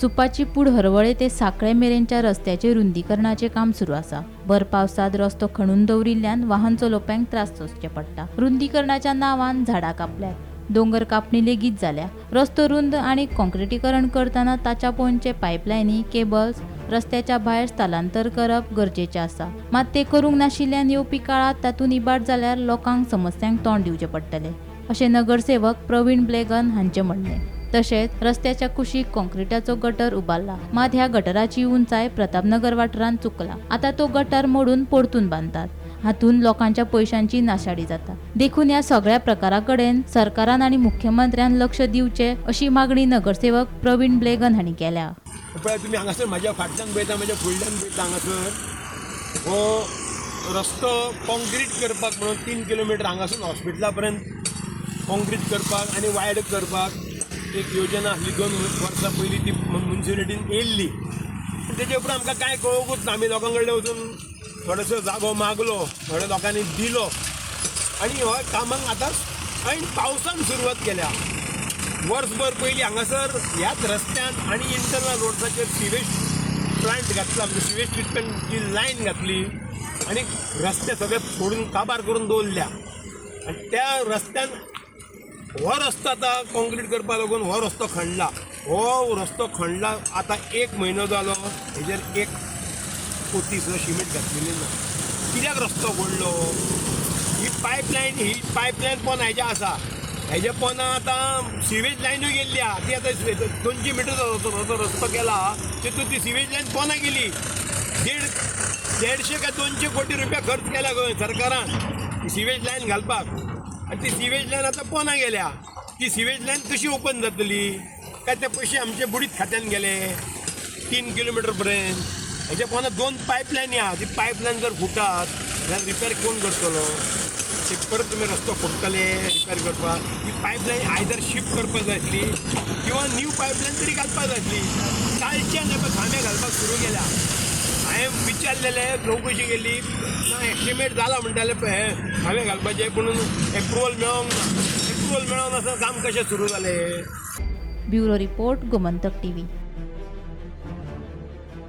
सुपाची पूड हरवळे ते साखळे मेरेनच्या रस्त्याचे रुंदीकरणाचें काम सुरू आसा. भर पावसांत रस्तो खणून दवरिल्ल्यान वाहन चलोवप्यांक त्रास सोंसचे पडटा. रुंदीकरणाच्या नांवान झाडां कापल्यात, दोंगर कापणी लेगीत जाल्या. रस्तो रुंद आनी काँक्रिटीकरण करतना ताच्या पोंदचे पायपलायनी, केबल्स रस्त्याच्या भायर स्थलांतर करप गरजेचें आसा. मात ते करूंक नाशिल्ल्यान येवपी काळांत तातूंत इबाड जाल्यार लोकांक समस्यांक तोंड दिवचें पडटलें, अशें नगरसेवक प्रवीण ब्लेगन हांचें म्हणणें. तशेंच रस्त्याच्या कुशीक काँक्रिटाचो गटर उबारला, मात ह्या गटराची उंचाय प्रतापनगर वाठारांत चुकला. आतां तो गटर मोडून परतून बांदतात. हातूंत लोकांच्या पयशांची नाशाडी जाता. देखून ह्या सगळ्या प्रकारा कडेन सरकारान आनी मुख्यमंत्र्यान लक्ष दिवचें, अशी मागणी नगरसेवक प्रवीण ब्लेगन हांणी केल्या. पळय, तुमी हांगासर म्हाज्या फाटल्यान पळयता, म्हाज्या फुडल्यान पळयता, हांगासर हो रस्तो कॉन्क्रीट करपाक म्हणून 3 किलोमिटर हांगासून हॉस्पिटला पर्यंत कॉन्क्रीट करपाक आनी वायड करपाक एक योजना आसली. 2 वर्सां पयलीं ती मुन्सिपालिटीन येयल्ली. तेजे उपरांत आमकां कांय कळोवंकूच ना. आमी लोकां कडेन वचून थोडोसो जागो मागलो, थोड्या लोकांनी दिलो आनी हो कामाक आतां ऐन पावसान सुरवात केल्या. वर्सभर पयलीं हांगासर ह्याच रस्त्यान आनी इंटरनल रोड्साचेर सिवेज प्लांट घातला, म्हणजे सिवेज ट्रिटमेंटची लायन घातली आनी रस्ते सगळे फोडून काबार करून दवरल्या. आनी त्या रस्त्यान हो रस्तो आतां कॉन्क्रीट करपा लागून हो रस्तो खणला. हो रस्तो खणला, आतां एक म्हयनो जालो, हेजेर एक पोती सुद्दां शिमेंट घातलेली ना. कित्याक रस्तो फोडलो? ही पायपलायन पोंदा हेज्या आसा. हेज्या पोंदा आतां सिवेज लायनूय गेल्ली आहा. ती आतां 200 मिटर रस्तो केला, तितून ती सिवेज लायन पोंदा गेली. 150 काय 200 कोटी रुपया खर्च केला गोंय सरकारान ही सिवेज लायन घालपाक आनी ती सिवेज लायन आतां पोंदा गेल्या. ती सिवेज लायन कशी ओपन जातली? काय ते पयशे आमचे बुडीत खात्यान गेले? 3 किलोमिटर पर्यंत हेच्या पोंदा दोन पायपलायनी आहा. ती पायपलायन जर फुटात जाल्यार रिपेर कोण करतलो? ते परत तुमी रस्तो फोडटले रिपेर करपाक? ही पायपलायन आयदर शिफ्ट करपाक जाय आसली किंवा न्यू पायपलायन तरी घालपाक जाय आसली. कालच्यान हें पळय खांबे घालपाक सुरू केल्या. हांवें विचारलेलें, चवकशी केली ना, एस्टिमेट जाला म्हणटाले हे खांबे घालपाचे, पूण एप्रुवल मेळोंक ना. एप्रुवल मेळोंक नासतना काम कशें सुरू जालें? Bureau report, Gomantak TV.